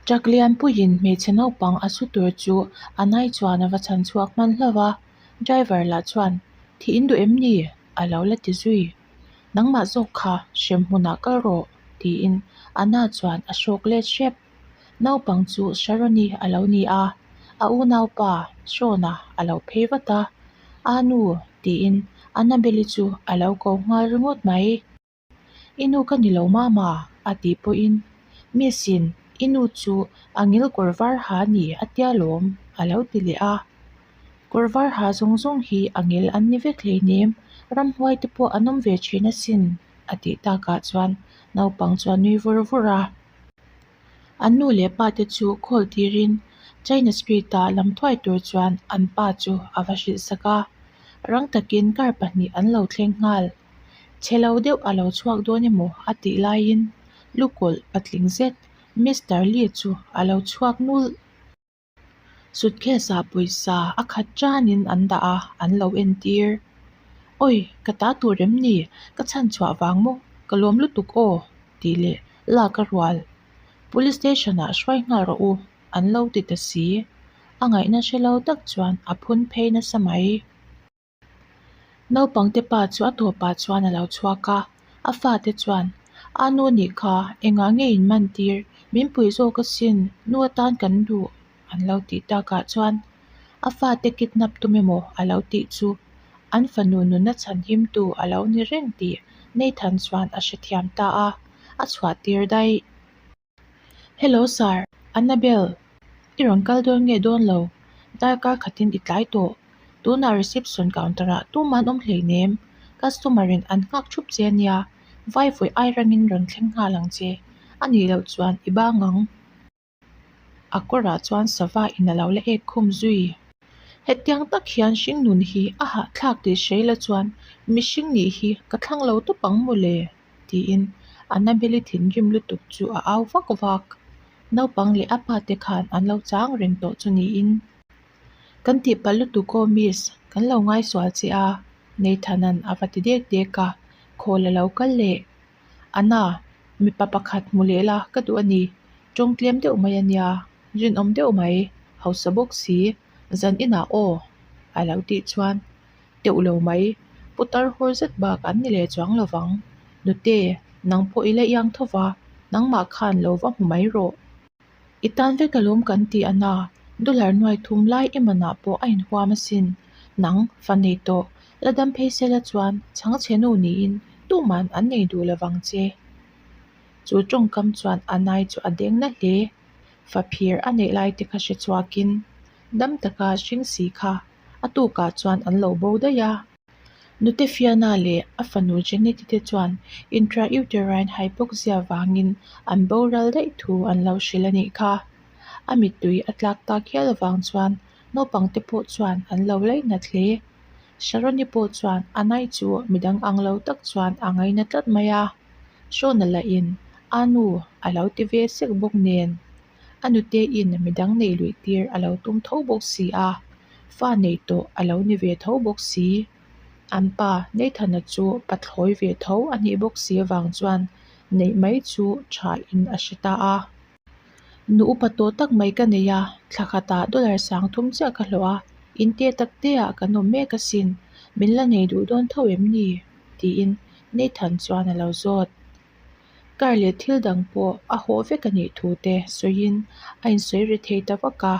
Truck lianpuiin hmeichhe naupang a su tur chu a nai chuan a va chhan chhuak hman hlauh a, driver lah chuan Thih in duh em ni? a lo la ti zui. Nangmah zawk kha hrem hmunah kal rawh tiin Anna chuan a hrawk let hrep. Naupang chu Sharon-i a lo ni a, a unaupa Shawn-a a lo phei vat a, Anu tiin Annabelle-i chu a lo ko nghal ringawt mai. I nu ka ni lo mama a tih pawhin Miss-in i nu chu a ngil kawr var ha ni a tia lawm a lo ti leh a. Kawr var ha zawng zawng hi a ngil an ni vek hleinem, ramhuai te pawh an awm ve thin asin a tih takah chuan naupang chu a nui vur vur a. An nu leh pa te chu call tirin China Street ah lam thuai tur chuan an pa chu a va hrilh sak a, rang takin car pahnih an lo thleng nghal. Chhe lo deuh a lo chhuak dawn emaw a tih laiin lukawlh patling zet Mister Lee chu a lo chhuak nulh. Suitcase ah pawisa a khat tanin an dah a, an lo entir. Awi, ka ta tur em ni? Ka chhan chhuah vang maw? Ka lawm lutuk aw tih leh lak a rual. Police station ah hruai nghal rawh u an lo ti ta si. A ngaihna hre lo tak chuan a phun phei nasa mai. Naupangte pa chu a tawpah chuan a lo chhuak a, a fate chuan, A nu nih kha, engah nge in man tir? Min pui zawk asin, nu atan kan duh an lo tih takah chuan a fate kidnap tum emaw a lo tih chu an fanu nunna chhanhimtu a lo ni reng tih Nathan chuan a hrethiam ta a, a chhuah tir daih. Hello sir, Annabelle, i rawn kal dawn nge dawn lo? Darkar khatin i tlai tawh. Tunah reception counter ah tuman awm hleinem, customer in an nghak thup che ania, vai vawi ai rangin rawn thleng nghal ang che, a nih loh chuan i bang ang. A kawrah chuan sava in a lo la ek khum zui. Hetiang tak hian hringnun hi a hahthlak tih hre ila chuan mihring nih hi ka thlang lo tawp ang mawle. Tiin Annabelle-i thinrim lutuk chu a au vak vak. Naupang leh a pa te khan an lo chang reng tawh chu niin. Kan tihpalh lutuk aw miss, kan lo ngaisual che a, Nathan-a'n a va ti dek dek a, khawl a lo kal leh. Anna, mipa pakhat hmu leh la ka duh a ni, tawng tlem deuh mai a nia, rinawm deuh mai, hausa bawk si, zan inah aw a lo tih chuan Teuh lo mai, putar hur zet bak an ni leh chuang lo vang. Nute, nang pawh i la iang tho va, nangmah khan lo va hmu mai rawh. I tan vek alawm kan ti a na, dollar nuai thum lai i manah pawh a inhuam asin. Nang, fa nei tawh, la dam phei sela chuan chhangchhe nu niin tuman an nei duh lo vang che. Chu tawngkam chuan a nai chu a deng na hle. Fa phir a neih lai te kha hre chhuakin dam taka hring si kha A tukah chuan an lo bo daih a. Nute Fiona leh a fanu Janet-i te chuan intrauterine hypoxia vangin an boral daih thu an lo hrilh a nih kha. A mittui a tlak tak hial avang chuan naupang te pawh chuan an lo lainat hle. Sharon-i pawh chuan a nai chu midang ang lo tak chuan a ngaina tlat mai a. Shawn-a lahin a nu a lo ti ve sek bawk nen. A nute-in midang nei luih tir a lo tum tho bawk si a, fa nei tawh a lo ni ve tho bawk si. An pa Nathan-a chu pathlawi ve tho a nih bawk si avang chuan neih mai chu tha in a hre ta a. Nu upa tawh tak mai ka nei a, thla khatah dollar sang thum chiah ka hlawh a, in te tak te ah kan awm mek asin, min la nei duh dawn tho em ni? tiin Nathan chuan a lo zawt. Car leh thil dang pawh a hawh vek a nih thu te sawiin a insawi ri thei ta vak a,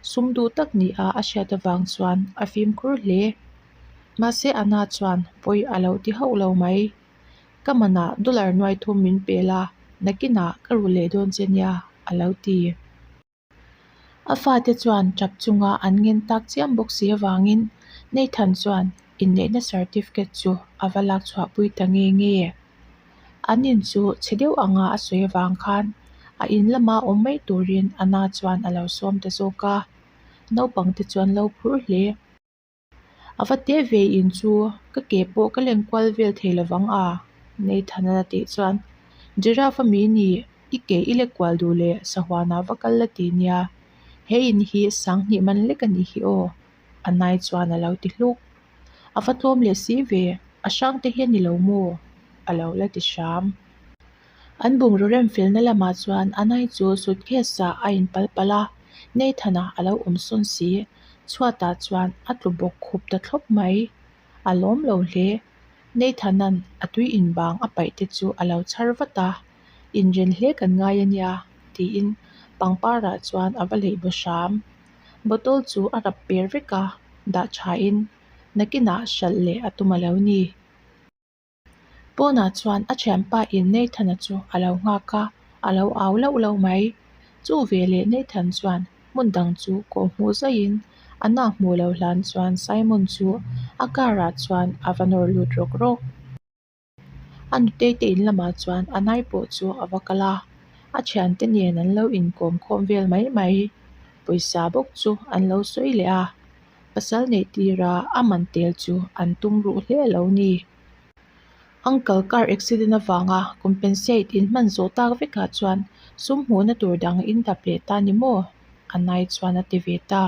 sum duh tak ni a a hriat avang chuan a fimkhur hle. Mahse Anna chuan pawi a lo ti hauh lo mai. Ka manah dollar nuai thum min pel a, nakinah ka ru leh dawn che nia a lo ti. A fate chuan tap chunga an ngen tak chiam bawk si avangin Nathan chuan inneihna certificate chu a va lak chhuahpui ta nge nge. An in chu chhe deuh anga a sawi avang khan a in lama awm mai turin Anna chuan a lo sawm ta zawk a, naupangte chuan lo phur hle. A va te ve in chu ka ke pawh ka len kual vel thei lovang a, Nathan a tih chuan Giraffe a mi ni i ke i lek kual duh leh sahuanah va kal la ti nia, he in hi sanghnih man lek a nih hi aw, a nai chuan a lo ti hluk. A va tlawm leh si ve, a hrang te hi a ni lo maw? a lo la ti hram. An bungraw remfelna lamah chuan Anai chu suitcase ah a inpal palh a, Nathan-a a lo awm sawn si. Chhuatah chuan a tlu bawk khup ta thlawp mai. A lawm lo hle. Nathan-a'n a tui inbang a paih te chu a lo chhar vat a, Inren hle kan ngai a nia, tiin pangparah chuan a va leih baw hram. Bottle chu a rap per vek a, dah thain nakinah hralh leh a tum a lo ni. Pawnah chuan a thianpa in Nathan-a chu a lo nghak a, a lo au lauh lauh mai. Chu veleh Nathan chuan hmun dang chu kawh hmuh zaihin a nak hmuh loh hlan chuan Simon chu a car ah chuan a va nawr lut rawk rawk. A nutei te in lamah chuan a nai pawh chu a va kal a, a thiante nen an lo inkawm khawm vel mai mai. Pawisa bawk chu an lo sawi leh a, pasal neih tira a man tel chu an tum ruh hle a lo ni. Uncle car accident avanga compensate in hman zawh tak vekah chuan sum hmuhna tur dang in dap leh ta ni maw? A nai chuan a ti ve ta.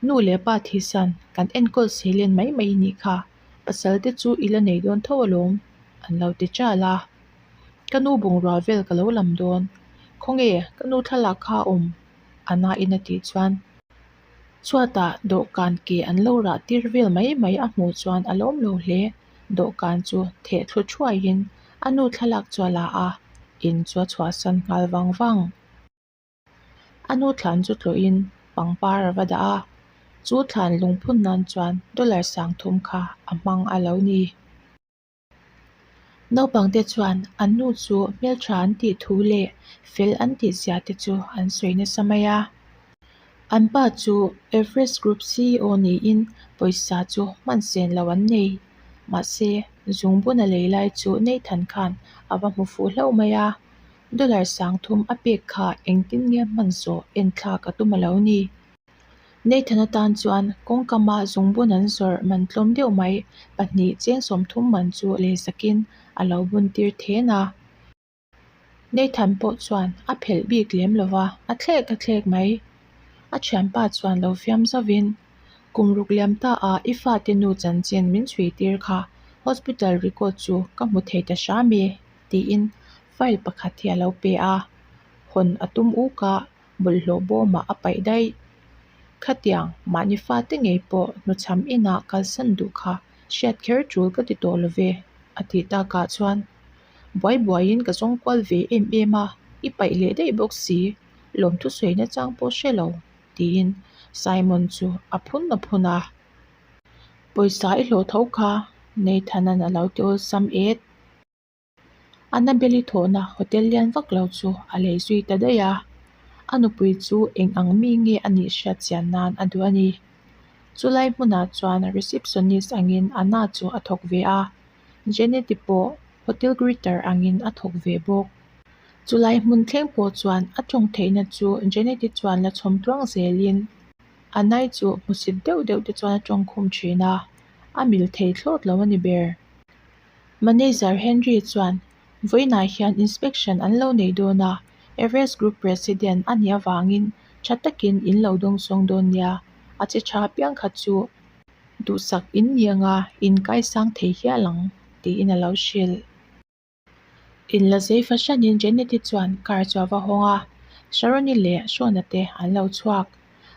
Nu leh pa thisan kan enkawl seilen mai mai nih kha, pasal te chu i la nei dawn tho alawm, an lo ti ṭal a. Ka nu bungrua vel ka lo lam dawn, khawnge ka nu thlalak kha a awm? A nain a tih chuan chhuatah dawhkan ke an lo rah tir vel mai mai a hmuh chuan a lawm lo hle. Dawhkan chu theh thlu thuaiin a nu thlalak chu a la a, in chu a chhuahsan nghal vang vang. A nu thlan chu tlawhin pangpar a va dah a, chu thlan lungphun nan chuan dollar sangthum kha a hmang a lo ni. Naupangte chuan an nu chu hmeltha an tih thu leh fel an tih zia te chu an sawi nasa mai a. An pa chu Everest Group CEO niin pawisa chu hman sen lo an nei. Mahse, zungbun a lei lai chu Nathan khan a va hmu fuh hlauh mai a. Dollar 3000 a pek kha engtin nge hman zawh enthlak a tum a lo ni. Nathan atan chuan kawngkama zungbun an zawrh man tlawm deuh mai pahnih cheng 30 man chu leisakin a lo bun tir then a. Nathan pawh chuan a phelh bik lem lo va, a thlek a thlek mai. A thianpa chuan lo fiam zauhin, Kum ruk liam ta a i fate nu chanchin min chhui tir kha hospital record chu ka hmu thei ta hram e, tiin file pakhat hi a lo pe a. Hawn a tum uk a, bawlhhlawh bawmah a paih daih. Khatiang, mahni fate ngei pawh hnuchham inah kalsan duh kha hriat kher tul ka ti tawh lo ve, a tih takah chuan buai buaiin ka zawng kual ve em em a, i paih leh daih bawk si, lawmthu sawi nachang pawh hre lo, tiin Simon chu a phun a phun a. Pawisa i hlawh tho kha, Nathan-a'n a lo ti awlsam et. Annabelle-i thawhna hotel lian vak lo chu a lei zui ta daih a, a nupui chu eng ang mi nge a nih hriat chian nan a duh a ni. Chulai hmunah chuan receptionist angin Anna chu a thawk ve a, Janet-i pawh hotel greeter angin a thawk ve bawk. Chulai hmun thleng pawh chuan a tawng theihna chu Janet-i chuan la chhawm tluang zelin Anna-i chu hmusit deuh deuh te chuan a tawngkhum thin a, a mil thei thlawt lo a ni ber. Manager Henry chuan vawiinah hian inspection an lo nei dawn a, Everest Group President a nih avangin tha takin in lo dawngsawng dawn nia, a che tha piang kha chu duhsak in ni anga in kaisang thei hial ang, tiin a lo hrilh. Inla zei fahranin Janet-i chuan car chu a va hawng a, Sharon-i leh Shawn-a te an lo chhuak.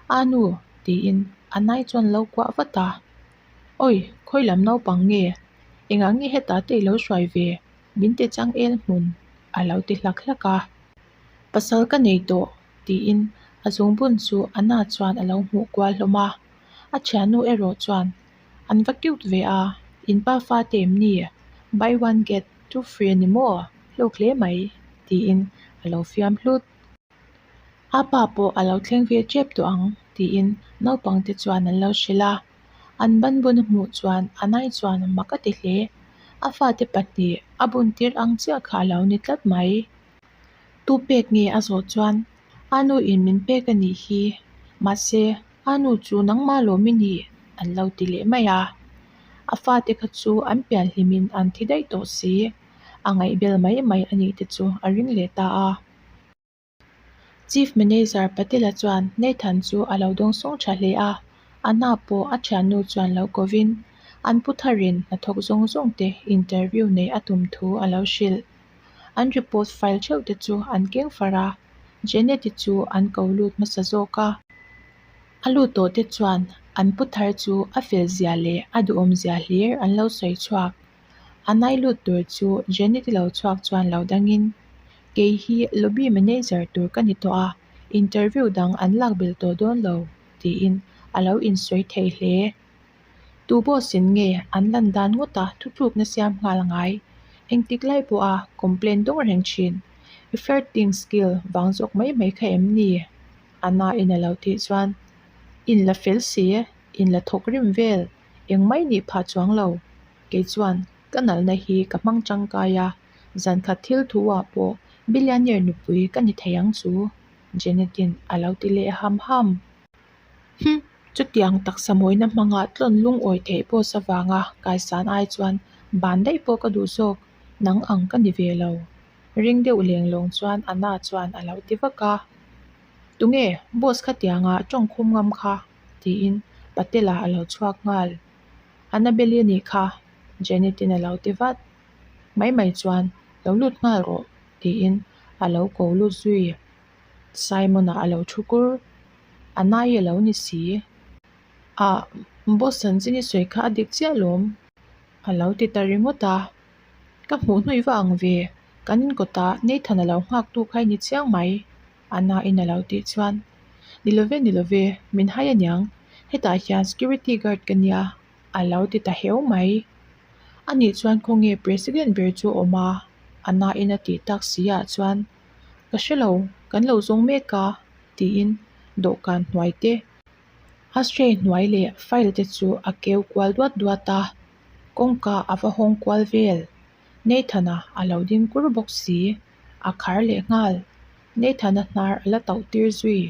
A nu, tiin a nai chuan lo kuah vat a. Awi, khawi lam naupang nge? Engah nge hetah te i lo hruai ve? Min ti chang el hmun, a lo ti hlak hlak a. Pasal ka nei tawh, tiin a zungbun chu Anna chuan a lo hmuh kual hlawm a. A thiannu erawh chuan, An va cute ve a, in pa fate em ni? Buy one get two free a ni maw? Hlawk hle mai, tiin a lo fiam hlut. A pa pawh a lo thleng ve tep tawh ang tiin naupangte chuan an lo hrilh a. An ban bun a hmuh chuan a nai chuan mak a ti hle. A fate pahnih a bun tir ang chiah kha a lo ni tlat mai. Tu pek nge a zawh chuan a nu in min pek a nih hi, mahse a nu chu nangmah lawm i ni an lo ti leh mai a. A fate kha chu an pianhlimin an thi daih tawh si, a ngaihbel mai mai a nih te chu a ring leh ta a. Chief Manager Patel-a chuan Nathan chu a lo dawngsawng tha hle a, a hna pawh a thiannu chuan lo kovin an pu tharin hnathawk zawng zawng te interview neih a tum thu a lo hrilh. An report file theuh te chu an keng far a, Janet-i chu an ko lut hmasa zawk a. A lut tawh te chuan an pu thar chu a fel zia leh a duhawm zia hlir an lo sawi chhuak. A nai lut tur chu Janet-i lo chhuak chuan lo dangin, Kei hi lobby manager tur ka ni tawh a, interview dang an lak belh tawh dawn lo, tiin a lo insawi thei hle. Tu boss in nge an lan dan ngawta thutlukna siam nghal ngai? Engtik lai pawha complain dawng reng thin. I flirting skill vang zawk mai mai kha em ni? Anna in a lo tih chuan, In la fel si, in la thawk rim vel, eng mai nih phah chuang lo. Kei chuan ka nalhna hi ka hmang tangkai a, zankhat thil thu ah pawh billionaire nupui ka ni thei ang chu, Janet-in a lo ti leh ham ham. Hum! Chutiang taksa mawina hmanga tlawn lungawi theih boss avanga kaisan ai chuan ban daih pawh ka duh zawk, nang ang ka ni ve lo. Ring deuh leng lawng chuan Anna chuan a lo ti vak a. Tunge boss khatianga tawngkhum ngam kha? tiin Patela a lo chhuak nghal. Annabelle-i a nih kha, Janet-in a lo ti vat. Mai mai chuan, Lo lut nghal rawh, tiin a lo ko lut zui. Simon-a a lo thu kur. A nai a lo ni si. Ah, boss chanchin i sawi kha a dik chiah lawm, a lo ti ta ringawt a. Ka hmuh hnuih va ang ve, kan inkawtah Nathan a lo nghak tu kha i ni chiang mai, a naiin a lo tih chuan, Ni love, ni love, min hai aniang, hetah hian security guard ka nia, a lo ti ta heu mai. Anih chuan khawnge president ber chu a awm a, a naiin a tih tak si ah chuan, Ka hre lo, kan lo zawng mek a, tiin dawhkan hnuai te, ashtray hnuai leh file te chu a keu kual duat duat a, kawngka a va hawng kual vel. Nathan-a a lo ding kur bawk si, a khar leh nghal. Nathan-a hnar a la tauh tir zui.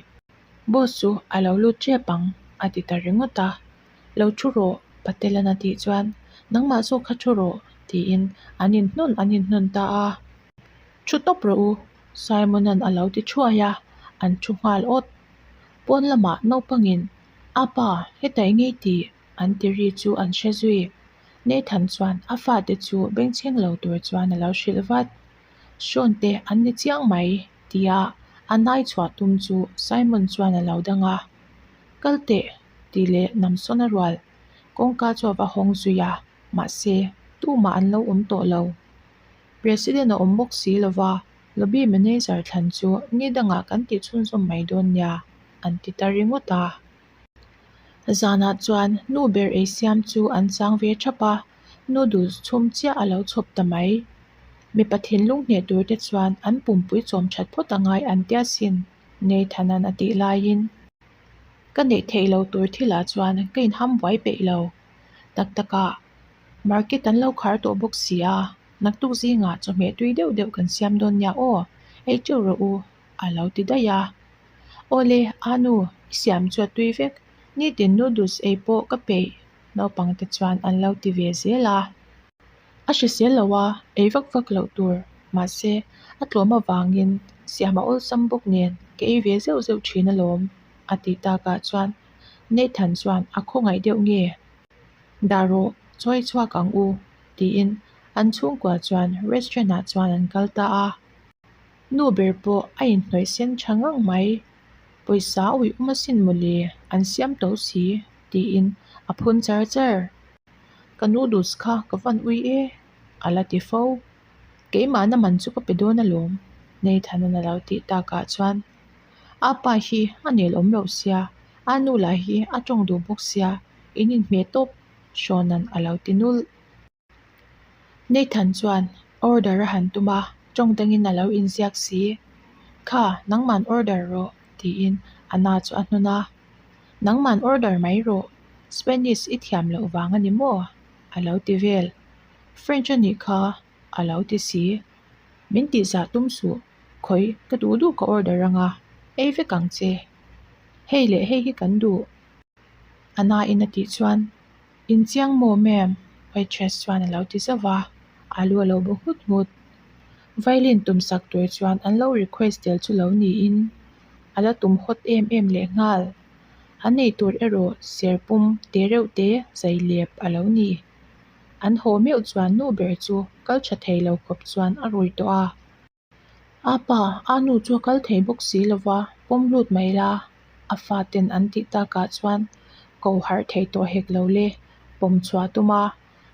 Boss chu a lo lut tep ang, a ti ta ringawt a. Lo thu rawh, Patelan a tih chuan, Nangmah zawk kha thu rawh, tiin an inhnawn an inhnawn ta a. Thu tawp rawh u, Simon-a'n a lo ti thuai a, an thu nghal awt. Pawn lamah naupangin, Apa, heta i ngei tih? an ti ri chu an hre zui. Nathan chuan a fate chu bengchheng lo tur chuan a lo hrilh vat. Sean te an ni chiang mai, tia a nai chhuah tum chu Simon chuan a lo dang a. Kal teh, tih leh namsawn a rual. Kawngka chu a va hawng zui a, mahse, tumah an lo awm tawh lo. President a awm bawk si lova, lobby manager thlan chu ni dangah kan tih chhunzawm mai dawn nia, an ti ta ringawt a. Zanah chuan nu ber ei siam chu an chang ve thap a, noodles chhum chiah a lo chhawp ta mai. Mipa thinlung hneh tur te chuan an pumpui chawm that phawt a ngai an tia sin, Nathan-a'n a tih laiin. Ka neih theih lo tur thilah chuan ka inham buai peih lo. Tak takah market an lo khar tawh bawk si a, naktuk zingah chawhmeh tui deuh deuh kan siam dawn nia aw, ei teuh rawh u, a lo ti daih a. Awle, Anu, i siam chu a tui vek, nitin noodles ei pawh ka peih, naupang te chuan an lo ti ve zel a. A hrisel lo a, ei vak vak loh tur, mahse a tlawm avangin siam a awlsam bawk nen ka ei ve zeuh zeuh thin alawm, a tih takah chuan Nathan chuan a khawngaih deuh nge? Dah rawh, chawi chhuak ang u, tiin an chhungkua chuan restaurant ah chuan an kal ta a. Nu ber pawh a inhnawih sen tha ngang mai. Pawisa a uih awm asin mawle, an siam to si, tiin a phun char char. Ka noodles kha ka van ui e, a la ti fo. Keimahna man chu ka pe dawn alawm, Nathan-an a lo tih takah chuan A pa hi a nel awm loh sia, a nu lah hi a tawng duh bawk sia, in inhmeh tawp, Sean-a'n a lo ti nulh. Nathan chuan order a han tum a, tawng dangin a lo inziak si. Kha, nangman order rawh, tiin Anna chu a hnun a. Nangman order mai rawh, Spanish i thiam loh vang a ni maw? a lo ti vel. French a nih kha, a lo ti si. Min tihzah tum suh, khawi ka duh duh ka order anga, ei vek ang che. Hei leh hei hi kan duh. A nain a tih chuan, In chiang maw ma'am? Waitress chuan a lo ti zauh va, alu a lo bu nghut nghut. Violin tum sak tur chuan an lo request tel chu lo niin a la tum hawt em em leh nghal. An ei tur erawh ser pum te reuh te zai lep a lo ni. An haw meuh chuan nu ber chu kal tha thei lo khawp chuan a rui tawh a. Apa, anu chu a kal thei bawk si lo va, pawm lut mai la, a faten an tih takah chuan ko harh thei tawh hek lo le, pawm chhuah a tum a,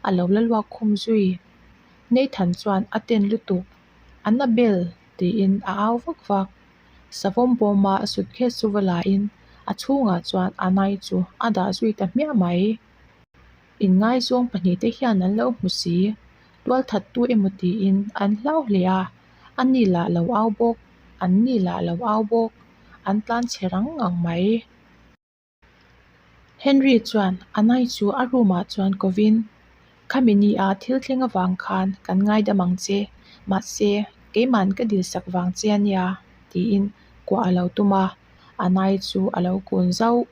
a lo la luak khum zui. Nathan chuan a ten lutuk, Annabel! tiin a au vak vak. Savawm bawma suitcase chu va la in a chhungah chuan Anai chu a dah zui ta hmiah mai. Inngaizawng pahnihte hian an lo hmu si, tualthattu emaw tiin an hlau hle a, ani lah lo au bawk, an ni lah lo au bawk, an tlan chhe rang ngang mai. Henry chuan Anai chu a room ah chuan kovin, Khami ni a thil thleng avang khan kan ngaidam ang che, mahse keiman ka dilsak vang che a nia, tiin kuah a lo tum a, Anai chu a lo kun zauh.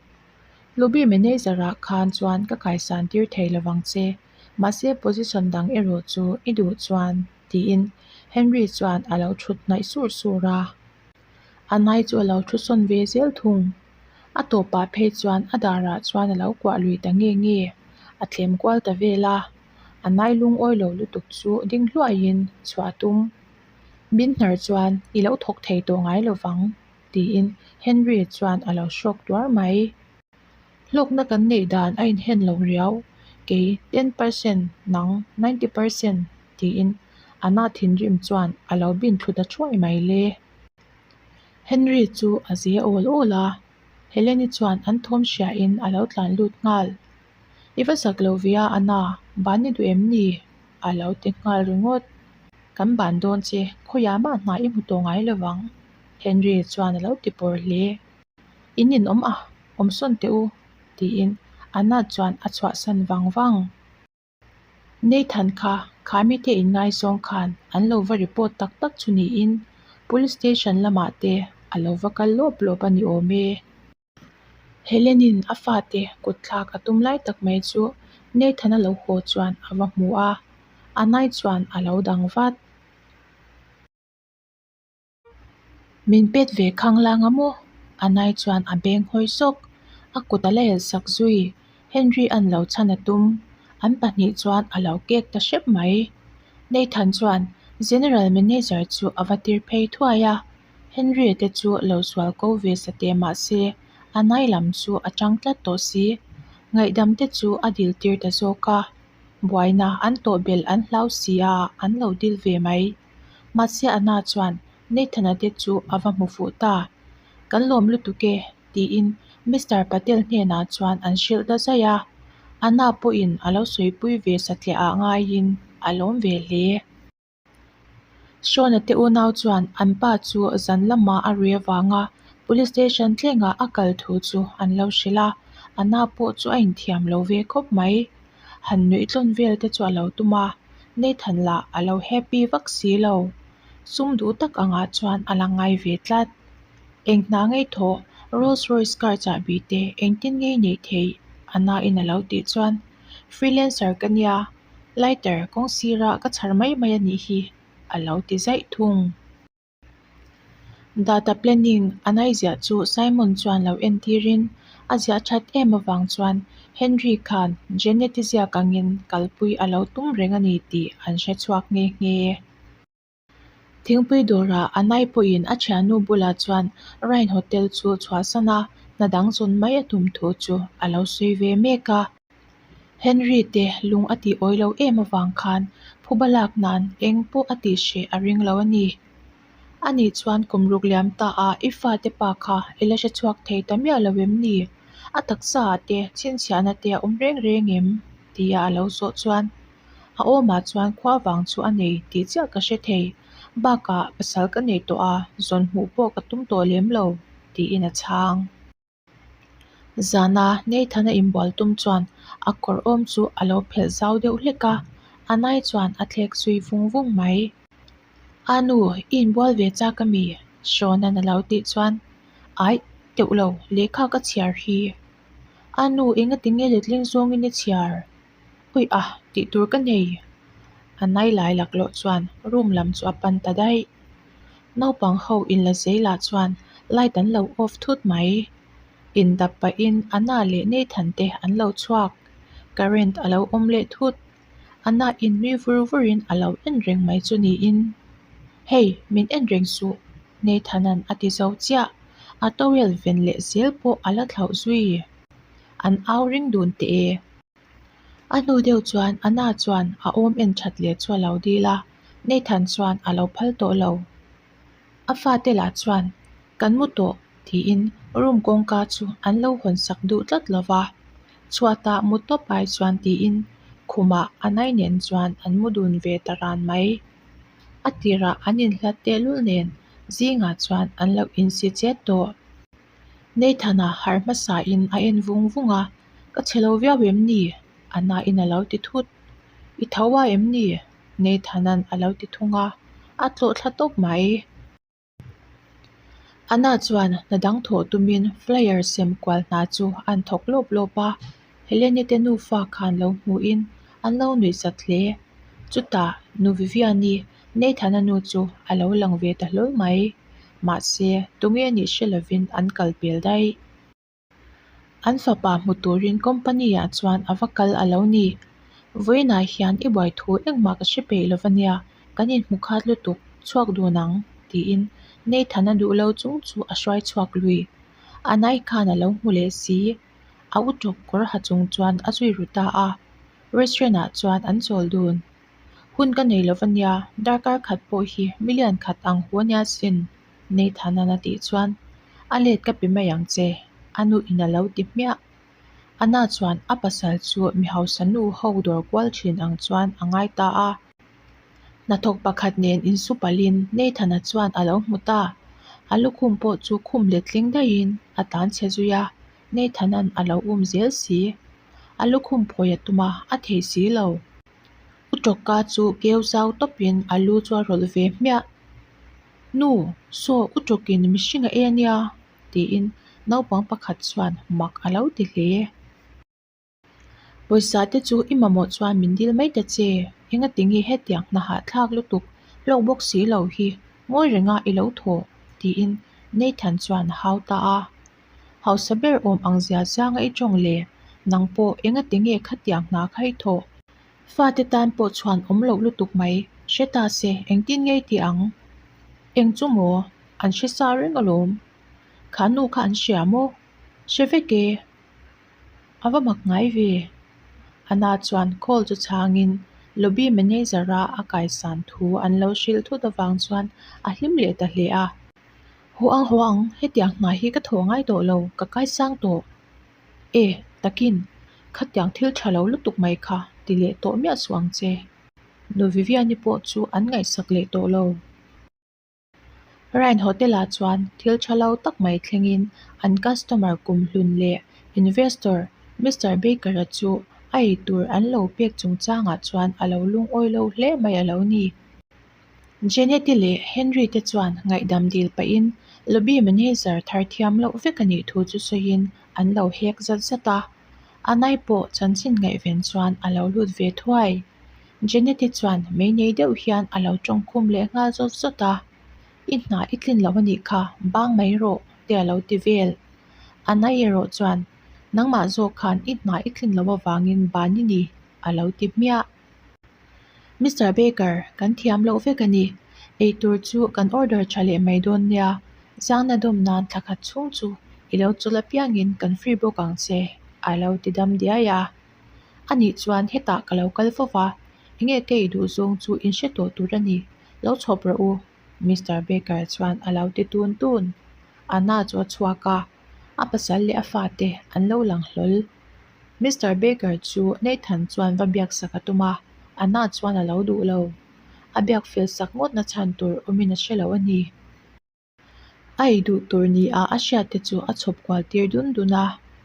Lobby manager ah khan chuan ka kaisan tir thei lovang che, mahse position dang erawh chu i duh chuan, tiin Henry chuan a lo thut hnaih sur sur a. Anai chu a lo thu sawn ve zel thung. A tawpah phei chuan a darah chuan a lo kuah lui ta nge nge, a thlem kual ta vel a. Anai lungawi lo lutuk chu ding hluaiin chhuah a tum. Min hnar chuan i lo thawk thei tawh ngai lo vang, tiin Henry chuan a lo hrawk tuar mai. Hlawkna kan neih dan a inhen lo riau, kei 10% nang 90% tiin Anna thinrim chuan a lo bin thlu ta thuai mai le. Henry chu a ze awl awl a, Helene-i chuan an thawm hriain a lo tlan lut nghal. I va zak lo ve a Anna, ban i duh em ni? a lo ti nghal ringawt. Kan ban dawn che, khawiah mah hna i hmu tawh ngai lo vang, Henry chuan a lo ti pawr hle. In inawm a, awm sawn teh u, tiin Anna chuan a chhuahsan vang vang. Nathan kha Khamite inngaizawng khan an lo va report tak tak chu niin Police Station lamah te a lo va kal lawp lawp a ni awm e. Helen-in a fate kut thlak a tum lai tak mai chu Nathan-a lo haw chuan a va hmu a, Anai chuan a lo dang vat. Min pet ve khanglang a maw? Anai chuan a beng hawi sawk. A kut a la elh sak zui. Henry an lo chhan a tum. An pahnih chuan a lo kek ta hrep mai. Nathan chuan General Manager chu a va tir phei thuai a. Henry te chu lo sual ko ve sa teh mah se Anai lam chu a tang tlat tawh si. Ngaihdam te chu a dil tir ta zawk a. Buaina an tawh belh an hlau si a, an lo dil ve mai. Mahse Anna chuan Nathan-a te chu a va hmu fuh ta. Kan lawm lutuk e, tiin Mister Patel hnenah chuan an hrilh ta zaih a. Anna pawhin a lo sawipui ve satliah ah ngaiin a lawm ve hle. Sean-a te unau chuan an pa chu zan lamah a rui avanga Police Station thlengah a kal thu chu an lo hrilh a, Anna pawh chu a inthiam lo ve khawp mai. Han nuih tlawn vel te chu a lo tum a, Nathan lah a lo happy vak si lo. Sum duh tak angah chuan a la ngai ve tlat. Eng hna ngei thawh Rolls Royce car chahbi te engtin ngei neih theih a nain a lo tih chuan Freelancer ka nia, lighter kawng sirah ka chhar mai mai a nih hi a lo ti zaih thung. Data planning a naiziah chu Simon chuan lo entirin a ziah that em avang chuan Henry khan Janet-i ziak angin kalpui a lo tum reng a ni tih an hre chhuak nghe nghe. Thingpui dawrah a nai pawhin a thiannu bulah chuan Ryan Hotel chu chhuahsan a, hna dang zawn mai a tum thu chu a lo sawi ve mek a. Henry te lung a tih awi lo em avang khan phuba lak nan eng pawh a tih hreh a ring lo a ni. Ani chuan kum ruk liam ta a i fate pa kha i la hre chhuak thei ta miah lo em ni? A taksa ah te chhinchhiahna te a awm reng reng em? tia a lo zawh chuan a awmah chuan khua vang chu a nei tih chiah ka hre thei. Bakah pasal ka nei tawh a, zawn hmuh pawh ka tum tawh lem lo tiin a chhang. Zana Nathan-a inbual tum chuan a kawr awm chu a lo phelh zau deuh hlek a, a nai chuan a thlek zui vung vung mai. A nu, i inbual ve chak a mi? Sean-a'n a lo tih chuan, Aih, teuh lo, lehkha ka chhiar hi. A nu, engati nge letling zawngin i chhiar? Ui a, tih tur ka nei. A nai lai laklawh chuan room lam chu a pan ta daih. Naupang ho inla zeilah chuan light an lo off thut mai. Indap pahin Anna leh Nathan te an lo chhuak. Current a lo awm leh thut. Anna in nui vur vurin a lo en reng mai chu niin. Hey, min en reng suh, Nathan-a'n a ti zo chiah. A towel ven leh zel pawh a la thlauh zui. An au ring dun teh e. A hnu deuh chuan Anna chuan a awm en that leh chu a lo dil a, Nathan chuan a lo phal tawh lo. A fate lah chuan, Kan mu tawh, tiin room kawngka chu an lo hawn sak duh tlat lo va. Chhuatah mu tawp ai chuan tiin khumah Anai nen chuan an mu dun ve ta ran mai. A tirah an inhlat tehlul nen zingah chuan an lo insi chet tawh. Nathan-a harh hmasain a en vung vung a, Ka chhe lo viau em ni? Anna-in a lo ti thut. I tho a em ni? Nathan-a'n a lo ti thung a, a tlawh thla tawp mai. Anna chuan hna dang thawh tumin flyer sem kual hna chu an thawk lawp lawp a, Helene te nufa khan lo hmuhin an lo nuih zat hle. Chutah nu Vivian-i Nathan-a nu chu a lo lang ve ta hlawl mai. Mahse, tunge nih hre lovin an kal pel daih. An fapa hmu turin company-ah chuan a va kal a lo ni. Vawiinah hian i buai thu engmah ka hre peih lo va nia, kan inhmu khat lutuk, chhuak dun ang, tiin Nathan-a duh lo chung chu a hruai chhuak lui. A nai khan a lo hmu leh si. A u tawp kawr ha chung chuan a zui ru ta a. Restaurant-ah chuan an chawl dun. Hun ka nei lo va nia, darkar khat pawh hi million khat ang hu a nia sin, Nathan-a'n a tih chuan, A let ka pe mai ang che, a nu in a lo ti hmiah. Anna chuan a pasal chu mi hausa nu ho dawr kual thin ang chuan a ngai ta a. Hnathawk pakhat nen insu palhin Nathan-a chuan a lo hmu ta. A lukhum pawh chu khum letling daihin a tlanchhe zui a, Nathan-a'n a lo um zel si. A lukhum phawi a tum a, a thei si lo. U Tawka chu keu zau tawpin a lu chu a rawlh ve hmiah. Nu, saw U Tawkin mihring a ei a nia, tiin naupang pakhat chuan mak a lo ti hle. Pawisa te chu i mamawh chuan min dil mai ta che, engatinge hetiang hna hahthlak lutuk hlawk bawk si lo hi ngawi renga i lo thaw, tiin Nathan chuan a hau ta a. Hausa ber awm ang zia zanga i tawng le, nang pawh engatinge khatiang hna kha i thawh? Fate tan pawh chhuan awm loh lutuk mai, hre ta se engtin ngei ti ang? Eng chu maw? An hre sa reng alawm. Kha nu kha an hria maw? Hre vek e. A va mak ngai ve. Anna chuan call chu chhangin lobby manager-a a kaisan thu an lo hrilh thut avang chuan a hlim leh ta hle a. Haw ang haw ang, hetiang hna hi ka thawh ngai tawh lo, ka kaisang tawh. E, takin, khatiang thil tha lo lutuk mai kha ti leh tawh miah suh ang che. Nu Viviani pawh chu an ngaihsak leh tawh lo. Ryan Hotel-ah chuan thil tha lo tak mai thlengin an customer kumhlun leh investor Mister Baker-a chu a eitur an lo pek chungchangah chuan a lo lungawi lo hle mai a lo ni. Janet-i leh Henry te chuan ngaihdam dil pahin lobby manager thar thiam loh vek a nih thu chu sawiin an lo hek zat zat a. Anai pawh chanchin ngaihven chuan a lo lut ve thuai. Janet-i chuan mei nei deuh hian a lo tawngkhum leh nghal zawt zawt a, I hna i tlin loh a nih kha, bang mai rawh, te a lo ti vel. Anai erawh chuan, Nangmah zawk khan i hna i tlin loh avangin ban i ni, a lo ti hmiah. Mister Baker, kan thiam loh vek a ni. Eitur chu kan order tha leh mai dawn nia. Zangna dawm nan thla khat chhung chu i lo chawl apiangin kan free bawk ang che, a lo ti dam diai a. Anih chuan hetah ka lo kal fo va, enge ka ei duh zawng chu in hre tawh tur a ni, lo chhawp rawh u, Mister Baker chuan a lo ti tun tun. Anna chu a chhuak a, a pasal leh a fate an lo lang hlawl. Mister Baker chu Nathan chuan va biak sak a tum a, Anna chuan a lo duh lo. A biak fel sak ngawt na chhan tur awmin a hre lo a ni. A ei duh tur ni a a hriat te chu a chhawp kual tir dun dun a,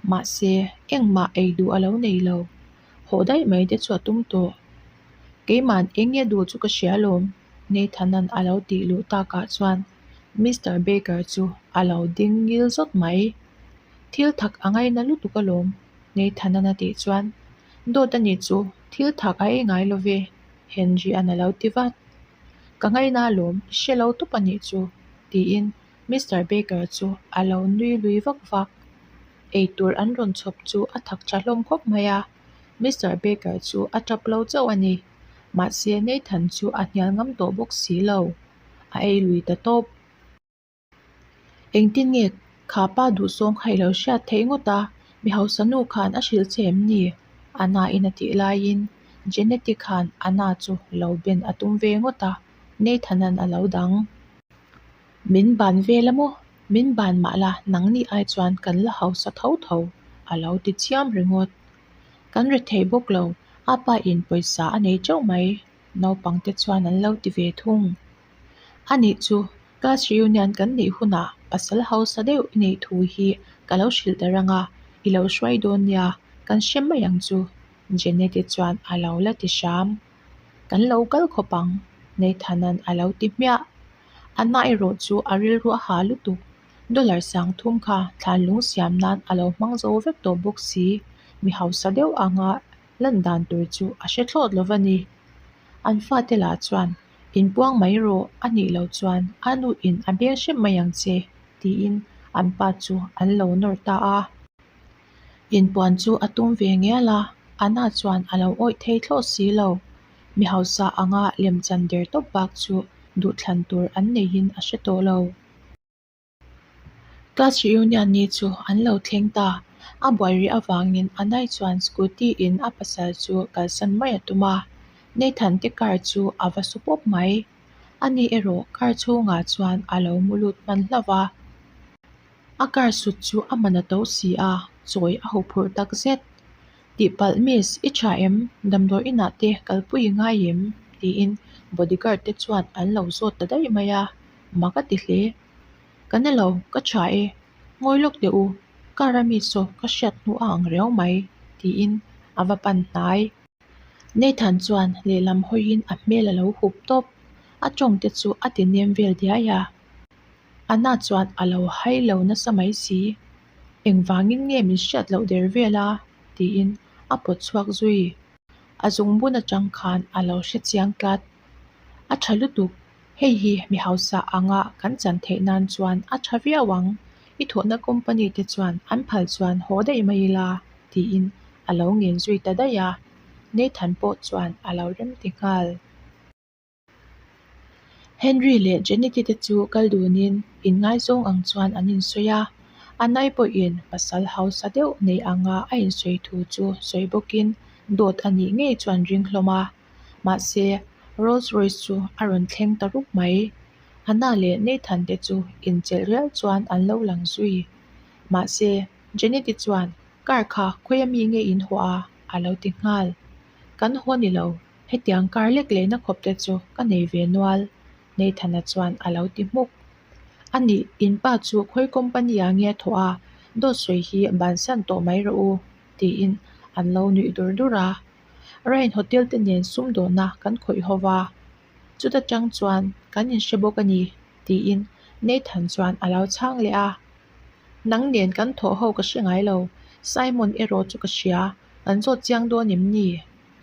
mahse engmah ei duh a lo nei lo. Haw daih mai te chu a tum tawh. Keima'n eng nge duh chu ka hria alawm, Nathan-a'n a lo tih luh takah chuan Mister Baker chu a lo ding ngil zawt mai. Thil thak a ngaina lutuk alawm, Nathan-a'n a tih chuan, Dawt a nih chu, thil thak a ei ngai lo ve, Henry-a'n a lo ti vat. Ka ngaina alawm, i hre lo tawp a nih chu, tiin Mister Baker chu a lo nui lui vak vak. Eitur an rawn chhawp chu a thak tha hlawm khawp mai a, Mister Baker chu a tap lo chauh a ni. Mahse, Nathan chu a hnial ngam tawh bawk si lo. a ei lui ta tawp. Engtin nge kha pa duhsawng kha i lo hriat theih ngawt a, mi hausa nu khan a hrilh che em ni? Anna in a tih laiin Jeneti khan Anna chu lo ben a tum ve ngawt a, Nathan-a'n a lo dang. Min ban vel a maw? Min ban mah la nangni ai chuan kan la hausa tho tho, a lo ti chiam ringawt. Kan rethei bawk lo, a pa in pawisa a nei teuh mai, naupangte chuan an lo ti ve thung. Anih chu, class reunion kan neih hunah pasal hausa deuh i neih thu hi ka lo hrilh ta rang a, i lo hruai dawn nia, kan hre mai ang chu, Jeneti chuan a lo la ti hram. Kan lo kal khawp ang, Nathan-a'n a lo ti hmiah. Anna erawh chu a rilru a ha lutuk. Dollar sang thum kha thlan lung siam nan a lo hmang zo vek tawh bawk si, mi hausa deuh anga lan dan tur chu a hre thlawt lo va ni. An fate lah chuan, Inpuang mai rawh, a nih loh chuan a nu in a beng hrep mai ang che, tiin an pa chu an lo nawr ta a. Inpuan chu a tum ve ngial a, Anna chuan a lo awih thei thlawh si lo. Mi hausa anga lemchan der tawp bak chu duhthlan tur an neihin a hre tawh lo. Class reunion ni chu an lo thleng ta. A buai rih avangin Anai chuan scooty in a pasal chu kalsan mai a tum a. Nathan te car chu a va su pawp mai. Ani erawh car chhungah chuan a lo mu lut hman hlauh va. A car sut chu a man a to si a, chawi a huphurh tak zet. Tihpalh miss, i tha em? Damdawi inah te kalpui i ngai em? tiin bodyguard te chuan an lo zawt ta daih mai a, mak a ti hle. Ka ni lo, ka tha e. Ngawi lawk teh u, car a mi saw ka hriat hnu a ang riau mai, tiin a va pan hnai. Nathan chuan lehlam hawiin a hmel a lo hup tawp, a tawng te chu a ti nem vel diai a. Anna chuan a lo hai lo nasa mai si. Engvangin nge min hriat loh der vel a? tiin a pawt chhuak zui. A zungbun atang khan a lo hre chiang tlat. A tha lutuk, hei hi mi hausa anga kan chan theih nan chuan a tha viau ang, i thawhna company te chuan an phal chuan haw daih mai ila, tiin a lo ngen zui ta daih a. Nathan pawh chuan a lo remti nghal. Henry leh Jeneti te chu kal dunin inngaizawng ang chuan an insawi a, Anai pawhin pasal hausa deuh nei anga a insawi thu chu sawi bawkin dawt a nih ngei chuan ring hlawm a. Mahse, Rolls Royce chu a rawn thleng ta rup mai. Anna leh Nathan te chu inchelh rial chuan an lo lang zui. Mahse, Jeneti chuan car kha khawi ami nge in haw a? a lo ti nghal. Kan haw ni lo, Hetiang kar lek lehna khawp te chu ka nei ve nual, Nathan-a chuan a lo ti hmuk. A nih, in pa chu khawi company ah nge a thawh a, dawt sawi hi bansan tawh mai rawh u, tiin an lo nuih dur dur a. Rain Hotel te nen sumdawhna kan khawih ho va, chuta tang chuan kan inhre bawk a ni, tiin Nathan chuan a lo chhang leh a. Nang nen kan thawh ho ka hre ngai lo, Simon erawh chu ka hria, kan zawt chiang dawn em ni?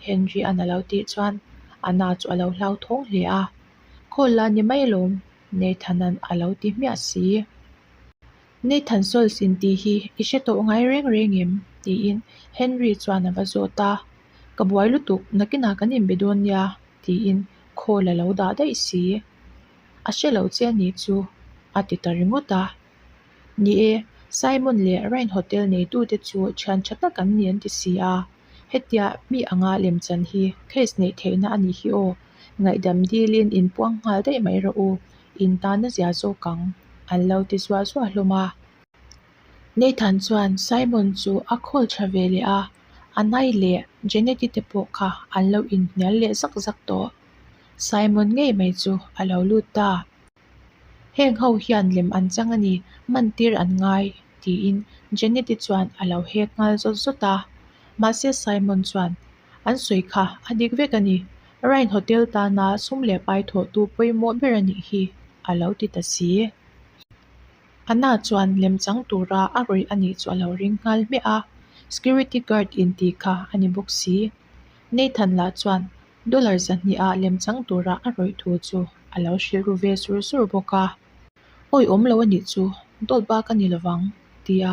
Henry-a'n a lo tih chuan Anna chu a lo hlauthawng hle a, Call la ni mai alawm, Nathan-a'n a lo ti hmiah si. Nathan Sols intih hi i hre tawh ngai reng reng em? tiin Henry chuan a va zawt a, Ka buai lutuk, nakinah kan inbe dawn nia, tiin call a lo dah daih si. A hre lo che a nih chu, a ti ta ringawt a. Ni e, Simon leh Rain Hotel neitute chu thian tha tak an ni an ti si a, hetia mi anga lemchan hi case neih theihna a nih hi aw, ngaihdam dilin inpuang nghal daih mai rawh u, in tan a zia zawk ang, an lo ti zuah zuah hlawm a. Nathan chuan Simon chu a call tha ve leh a, Anai leh Jeneti te pawh kha an lo inhnial leh zak zak tawh. Simon ngei mai chu a lo lut ta. Heng ho hian lem an chang a ni, mantir an ngai, tiin Jeneti chuan a lo hek nghal zawt zawt a. Mahse Simon chuan, An sawi kha a dik vek a ni, Rain Hotel tana sum leh pai thawhtu pawimawh ber a nih hi, a lo ti ta si. Anna chuan lem chang tura a rawih a nih chu a lo ring nghal hmiah a, security guard intih kha a ni bawk si. Nathan lah chuan Dollar zahnih ah lemchang tura a rawih thu chu a lo hrilh ru ve sur sur bawk a. Awi awm lo a nih chu, dawt bak a ni lovang, tia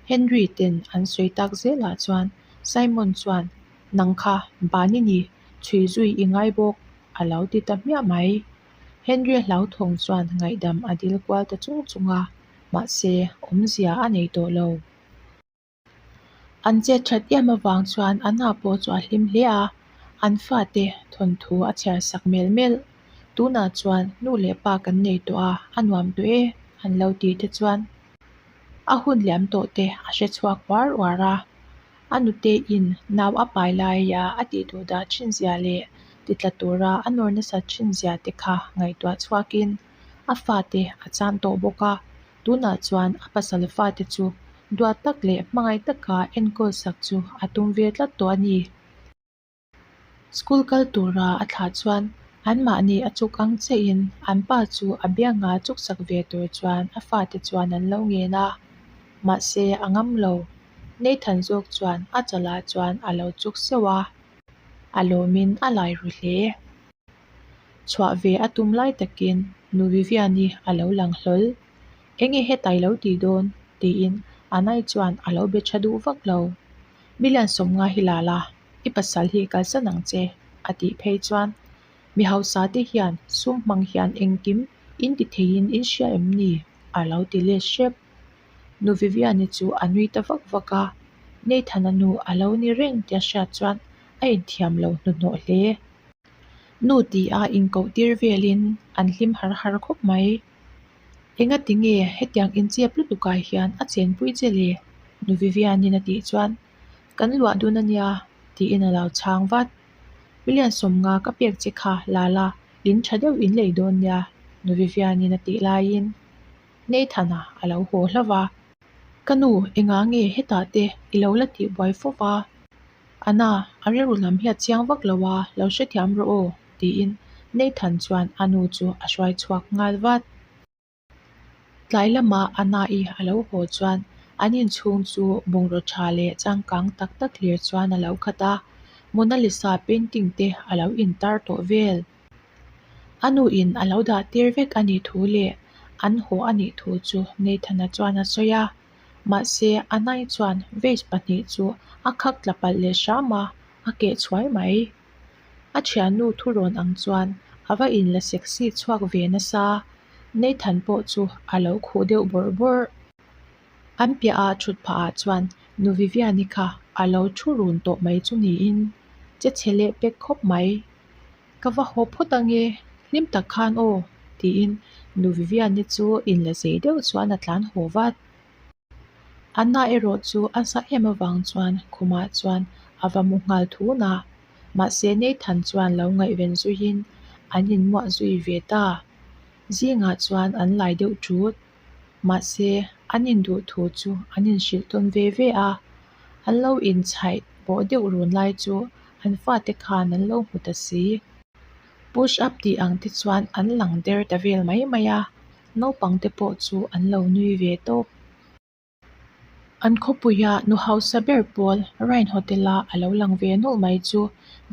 Henry ten an sawi tak zelah chuan Simon chuan, Nang kha, ban i ni, chhui zui i ngai bawk, a lo ti ta hmiah mai. Henry-a hlauthawng chuan ngaihdam a dil kual ta chung chung a, mahse, awmzia a nei tawh lo. An chet that em avang chuan Anna pawh chu a hlim hle a, an fate thawnthu a chhiar sak mel mel. Tunah chuan nu leh pa kan nei tawh a, a nuam tawh e, an lo tih te chuan a hun liam tawh te a hre chhuak uar uar a. A nute-in nau a pai laia a tih duh dah thin zia leh titla tura a nawr nasat thin zia te kha ngaihtuah chhuakin a fate a chan tawh bawk a. Tunah chuan a pasal fate chu duat tak leh hmangaih taka enkawl sak chu a tum ve tlat tawh a ni. School kal tura a thlah chuan anmahni a chuk ang chiahin an pa chu a bianga chuk sak ve tur chuan a fate chuan an lo ngen a, mahse a ngam lo. Nathan zawk chuan a chalah chuan a lo chuk seuh a, a lawmin a lai ru hle. Chhuah ve a tum lai takin Nu Vivian-i a lo lang hlawl. Enge hetai lo tih dawn? tiin Anai chuan a lo be tha duh vak lo. Million 50 hi la la, i pasal hi kalsan ang che, a tih phei chuan mi hausa te hian sum hmang hian engkim in ti theiin in hria em ni? a lo ti let hrep. Nu Vivian-i chu a nui ta vak vak a, Nathan-a nu a lo ni reng tia hriat chuan a inthiam lo hnuhnawh hle. Nu tia inkoh tir velin an hlim har har khawp mai. Engati nge hetiang inchep lutukah hian a chenpui che le? Nu Vivian-in a tih chuan, Kan luah dun a nia, tiin a lo chhang vat. Million 50 ka pek che kha la la, in tha deuh in lei dawn nia, Nu Vivian-in a tih laiin Nathan-a a lo haw hlauh va. Ka nu, engah nge hetah te i lo la tih buai fo va? Anna, a rilru lam hi a chiang vak lo a, lo hrethiam rawh aw, tiin Nathan chuan a nu chu a hruai chhuak nghal vat. Tlai lamah Anna-i a lo haw chuan an inchhung chu bungraw tha leh changkang tak tak hlir chuan a lo khat a, Mona Lisa painting te a lo intar tawh vel. A nuin a lo dah tir vek a nih thu leh an haw a nih thu chu Nathan-a chuan a sawi a. Mahse, Anai chuan vase pahnih chu a khak tla palh leh hram a, a keh chhuai mai. A thiannu thurawn ang chuan a va inla sexy chhuak ve nasa. Nathan pawh chu a lo khuh deuh bawrh bawrh. An piahah thut phahah chuan Nu Viviani kha a lo thu run tawh mai chu niin che chhe leh pek khawp mai. Ka va haw phawt ange, hlim tak khan aw, tiin Nu Viviani chu inla zei deuh chuan a tlan haw vat. Anna erawh chu a za em avang chuan khumah chuan a va mu nghal thun a, mahse Nathan chuan lo ngaihven zuiin an inmuah zui ve ta. Zingah chuan an lai deuh ṭut. Mahse, an induh thu chu an inhrilh tawn ve ve a, an lo inchhaih bawh deuh run lai chu an fate khan an lo hmu ta si. Push up tih ang te chuan an lang der ta vel mai mai a, naupang te pawh chu an lo nui ve tawp. An khawpuia nu hausa ber pawl Ryan Hotel-a a lo lang ve nawlh mai chu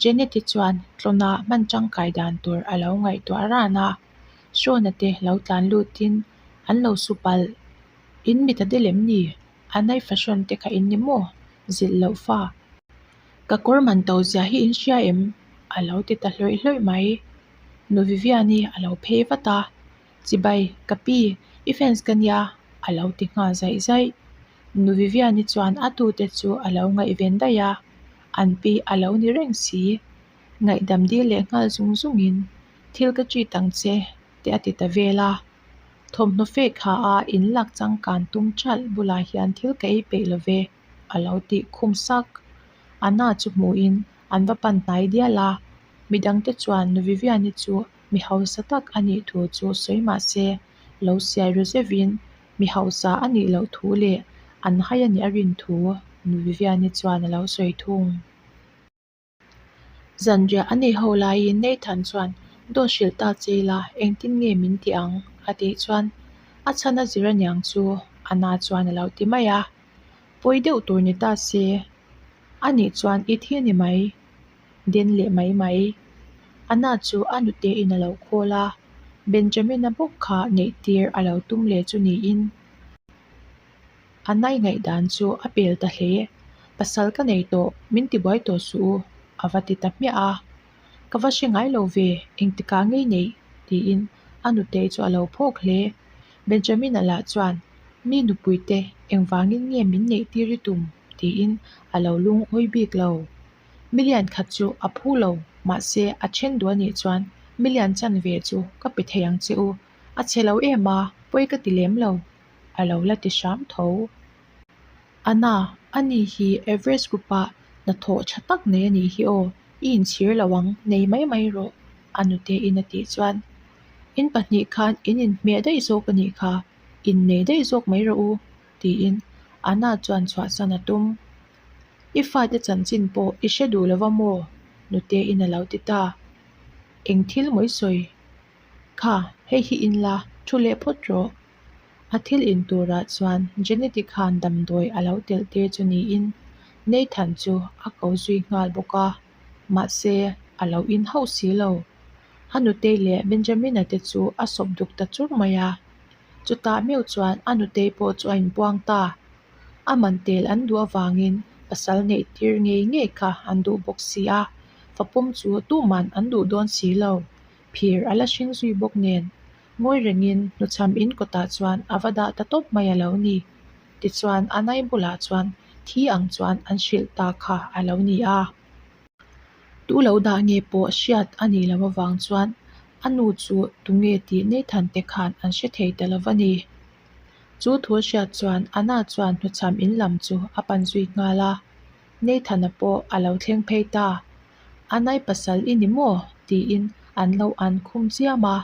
Janet-i chuan tlawnah hman tangkai dan tur a lo ngaihtuah ran a, Shawn-a te lo tlan lutin an lo su palh. In mit a del em ni? A nai fahrawn te kha in ni maw? Zilh loh fa. Ka kawr man to zia hi in hria em? A lo ti ta hlawih hlawih mai. Nu Vivian-i a lo phei vat a, Chibai, ka pi, i fans ka nia, a lo ti nghal zaih zaih. Nu Vivian-i chuan a tute chu a lo ngaihven daih a, an pi a lo ni reng si. Ngaihdam dil leh nghal zung zungin, Thil ka treat ang che, te a ti ta vel a. Thawmhnaw fek ha a inlak changkan tum ṭalh bulah hian thil ka ei peih lo ve, a lo tih khum sak. Anna chu hmuhin an va pan hnai dial a, midangte chuan Nu Vivian-i chu Mi hausa tak a nih thu chu sawi mah se, lo siai ru zeuhin mi hausa a nih loh thu leh an hai a nih a rin thu Nu Vivian-i chuan a lo sawi thung. Zanriah a neih ho laiin Nathan chuan dawt hrilh ta che ila engtin nge min ti ang? a tih chuan a chhan a zir aniang chu Anna chuan a lo ti mai a. Pawi deuh tur ni ta se, a nih chuan i thi a ni mai. Den leh mai mai. Anna chu a nute in a lo khawl a, Benjamin-a bawk kha neih tir a lo tum leh chu niin. Anna-i ngaihdan chu a pel ta hle. Pasal ka nei tawh, min tibuai tawh suh u, a va ti ta hmiah a. Ka va hre ngai lo ve, engtikah ngei neih? tiin A nutei chu a lo phawk hle. Benjamina lah chuan, Mi nupuite engvangin nge min neih tir i tum? tiin a lo lungawi bik lo. Million khat chu a phu lo, mahse a then duh a nih chuan million chanve chu ka pe thei ang che u. A chhe lo em a, pawi ka ti lem lo, a lo la ti hram tho. Anna, ani hi Everest Group-ah hnathawh tha tak nei a nih hi aw, i inchhir lo ang, nei mai mai rawh, a nutein a tih chuan, In pahnih khan in inhmeh daih zawk a nih kha, innei daih zawk mai rawh u, tiin Anna chuan chhuahsan a tum. I fate chanchin pawh i hre duh lo va maw? nutein a lo ti ta. Eng thil mawi sawi? Kha, hei hi in la, thu leh phawt rawh. A thil in turah chuan Jeneti khan damdawi a lo telh tir chu niin Nathan chu a ko zui nghal bawk a, mahse a lo in hauh si lo. A nutei leh Benjamina te chu a sawp duk ta chur mai a, chutah meuh chuan a nutei pawh chu a inpuang ta. A man tel an duh avangin pasal neih tir ngei ngei kha an duh bawk si a, fapawm chu tuman an duh dawn si lo. Phir a la hring zui bawk nen, ngawi rengin hnuchham in kawtah chuan a va dah ta tawp mai a lo ni. Tichuan a nai bulah chuan thi ang chuan an hrilh ta kha a lo ni a. Tu lo dah nge pawh hriat a nih loh avang chuan a nu chu tunge tih Nathan te khan an hre thei ta lo va ni. Chu thu hriat chuan Anna chuan hnuchham in lam chu a pan zui nghal a. Nathan-a pawh a lo thleng phei ta. Anai pasal i ni maw? tiin an lo an khum chiam a,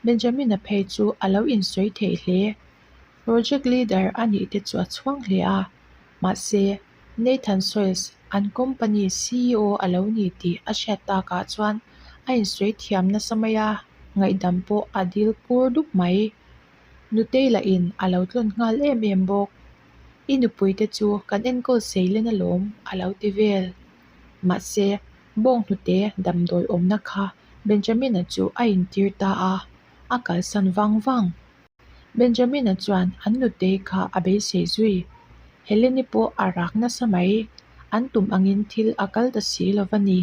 Benjamin-a phei chu a lo insawi theih hle. Project leader a nih te chu a chhuang hle a, mahse Nathan Soils an company ceo a lo ni tih a hriat takah chuan a insawi thiam nasa mai a, ngaihdam pawh a dil kur dup mai. Nutei lahin a lo tlawn nghal em em bawk. I nupuite chu kan enkawl seilen alawm a lo ti vel. Mahse, bawnghnute damdawi awmna kha Benjamin-a chu a intir ta a, a kalsan vang vang. Benjamin-a chuan an nutei kha a beisei zui. Helene-i pawh a rak nasa mai, an tum angin thil a kal ta si lo va ni.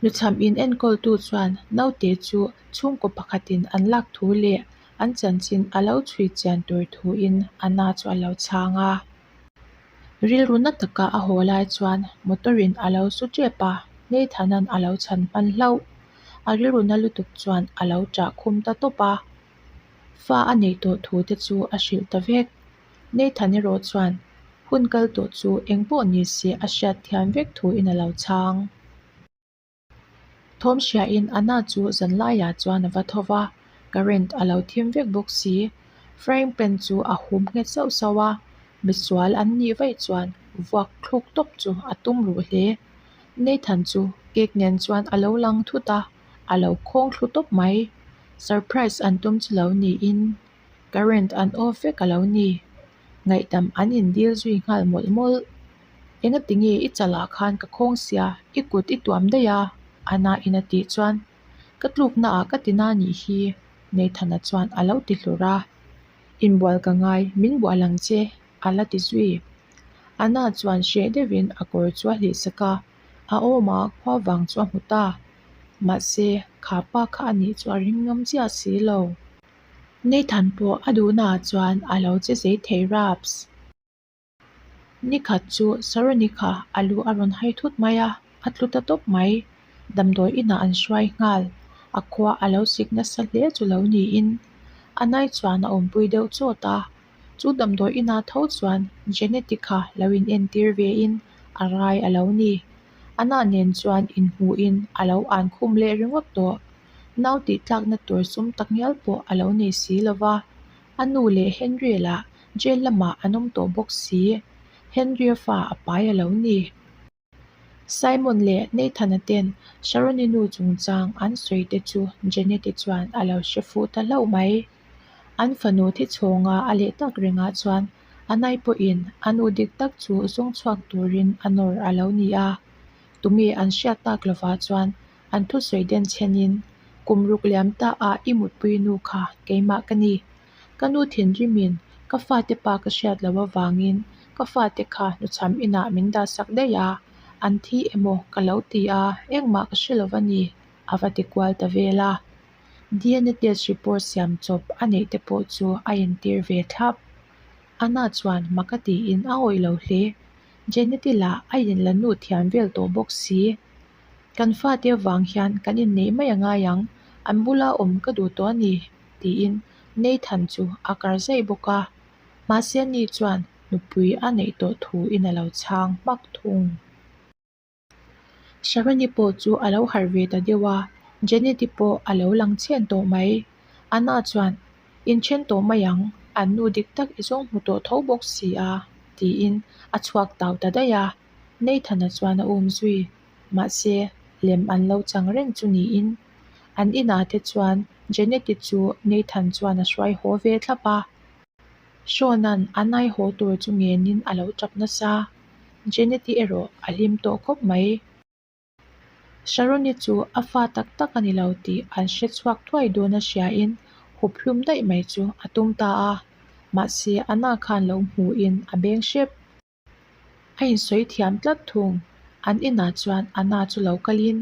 Nuchham in enkawltu chuan naute chu chhungkaw pakhatin an lak thu leh an chanchin a lo chhui chian tur thuin Anna chu a lo chhang a. Rilru na taka a haw lai chuan motor in a lo su tep a, Nathan-a'n a lo chhan hman hlauh. A rilru na lutuk chuan a lo ṭah khum ta tawp a. Fa a neih tawh thu te chu a hrilh ta vek. Nathan erawh chuan hun kal tawh chu eng pawh ni se a hriat thiam vek thuin a lo chhang. Thawm hriain Anna chu zanlaiah chuan a va tho va, current a lo thim vek bawk si. Frying pan chu a hum nghet sauh sauh a, misual an nih vaih chuan vuak thluk tawp chu a tum ruh hle. Nathan chu cake nen chuan a lo lang thut a, a lo khawng thlu tawp mai. Surprise an tum chu lo niin current an off vek a lo ni. Ngaihdam an indil zui nghal mawlh mawlh. Engati nge i chalah khan ka khawng sia, i kut i tuam daih a? Anna in a tih chuan, Ka tlukna ah ka ti na nih hi, Nathan-a chuan a lo ti hlur a. Inbual ka ngai, min bual ang che, a la ti zui. Anna chuan hreh deuhin a kawr chu a hlih sak a, a awmah khua vang chu a hmu ta. Mahse, kha pa kha a nih chu a ring ngam chiah si lo. Nathan pawh a duhnaah chuan a lo che zei thei raps. Nikhat chu Saroni kha a lu a rawn hai thut mai a, a tlu ta tawp mai. Damdawi inah an hruai nghal. A khua a lo sik nasa hle chu lo niin a nai chuan a awmpui deuh chawt a. Chu damdawi inah tho chuan Jeneti kha lo inentir vein a rai a lo ni. A nah nen chuan inhmuhin a lo an khum leh ringawt tawh. Nau tih tlakna tur sum takngial pawh a lo nei si lo va. A nu leh Henry lah jail lamah an awm tawh bawk si. Henry-a fa a pai a lo ni. Simon leh Nathan-a ten Sharon-i nu chungchang an sawi te chu Janet-i chuan a lo hre fuh ta hlauh mai. An fanu thi chhawnga a leh tak rengah chuan a nai pawhin a nu dik tak chu zawng chhuak turin a nawr a lo ni a. Tunge an hriat tak lovah chuan an thusawi den chhenin, Kum ruk liam ta ah i mutpui nu kha keimah ka ni. Ka nu thinrimin ka fate pa ka hriat loh avangin ka fate kha hnuchham inah min dahsak daih a, an thi emaw ka lo ti a, engmah ka hre lo a ni, a va ti kual ta vel a. DNA test report siam chawp a neih te pawh chu a entir ve thlap. Anna chuan mak a tiin a awih lo hle. Janet-i lah a inla nu thiam vel tawh bawk si. Kan fate avang hian kan inneih mai a ngai ang, an bula awm ka duh tawh a ni, tiin Nathan chu a kar zaih bawk a. Mahse ani chuan nupui a neih tawh thuin a lo chhang hmak thung. Sharon-i pawh chu a lo harh ve ta deuh a, Janet-i pawh a lo lang chhen tawh mai. Anna chuan, Inthen tawh mai ang, an nu dik tak i zawng hmu tawh tho bawk si a, tiin a chhuak tau ta daih a. Nathan-a chuan a um zui. Mahse, lem an lo chang reng chu niin. An inah te chuan Janet-i chu Nathan chuan a hruai haw ve thlap a. Sean-a'n a nai haw tur chu ngenin a lo tap nasa. Janet-i erawh a hlim tawh khawp mai. Sharon-i chu a fa tak tak a ni lo tih an hre chhuak thuai dawn a hriain hup hlum daih mai chu a tum ta a. Mahse, Anna khan lo hmuhin a beng hrep. A insawi thiam tlat thung. An inah chuan Anna chu lo kalin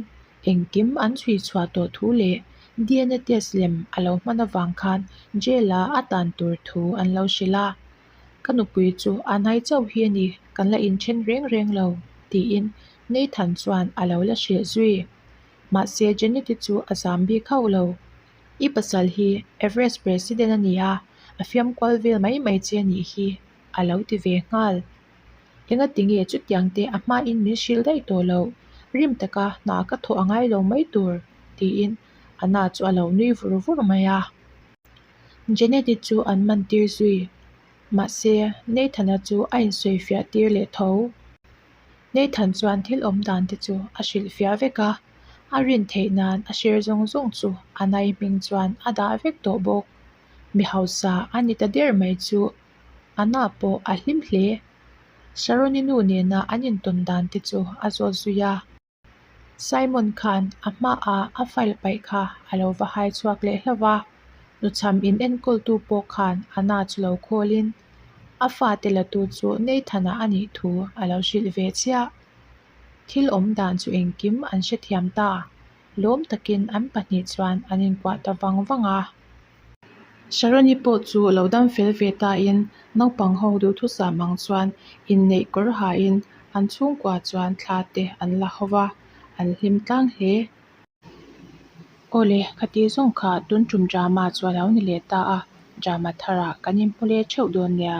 engkim an chhui chhuah tawh thu leh DNA test lem a lo hman avang khan jail-a a tan tur thu an lo hrilh a. Ka nupui chu a nai chauh hi a ni, kan la inthen reng reng lo, tiin Nathan chuan a lo la hrilh zui. Mahse Janet-i chu a zam bik hauh lo. I pasal hi Everest President a ni a, a fiam kual vel mai mai che a nih hi, a lo ti ve nghal. Engati nge chutiang te a hmain min hrilh daih tawh loh, rim taka hna ka thawh a ngai lo mai tur, tiin Anna chu a lo nui vur vur mai a. Janet-i chu an man tir zui. Mahse, Nathan-a chu a insawifiah tir leh tho. Nathan chuan thil awm dan te chu a hrilhfiah vek a, a rin theih nan a share zawng zawng chu a nai hming chuan a dah vek tawh bawk. Mi hausa a ni ta der mai chu Anna pawh a hlim hle. Sharon-i nu nena an intawn dan te chu a zawt zui a. Simon khan a hmaah a file paih kha a lo va hai chhuak leh hlauh va, nuchham in enkawltu pawh khan Anna chu lo khawlin a fate latu chu Nathan-a a nih thu a lo hrilh ve chiah. Thil awm dan chu engkim an hrethiam ta, lawm takin an pahnih chuan an inkuah ta vang vang a. Sharon-i pawh chu lo dam fel ve tain naupang ho duhthusam ang chuan inneih kawr hain an chhungkua chuan thla te an la ho va, an hlim tlang hle. Awle, khati zawng kha tun tum drama chu a lo ni leh ta a, drama tharah kan inhmu leh theuh dawn nia.